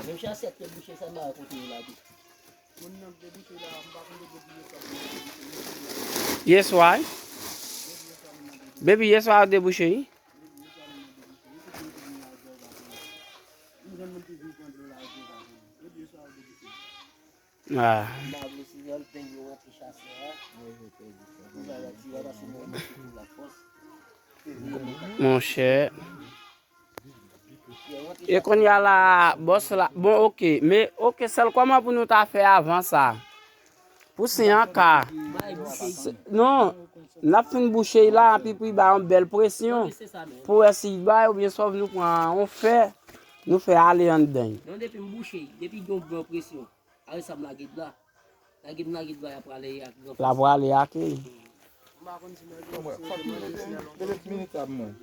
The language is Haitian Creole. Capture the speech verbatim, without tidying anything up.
Menm chasèt ke bouche sa, m pa kote yo la tou. Moun nan debouche la, m pa konn debouche yo sa. Yeswa, wi. Baby, yeswa yo debouche, wi. Ah. Monchè. E kounye a la, bòs la, bon, oke. Men, oke, sèl kòman pou nou ta fè avan sa? Pou si an ka. Non, n ap fin bouche la, epi pou y ba yon bèl presyon. Pou wè si y bay, oubyen sòf nou pran yon fè, nou fè ale anndan. Non, depi m bouche, depi gen yon bon presyon. Arè sa m lage dla. Lage m lage dla, y ap prale ak gran fòs. L ap prale ak li. Fòk li mete, mete minit ap mwen.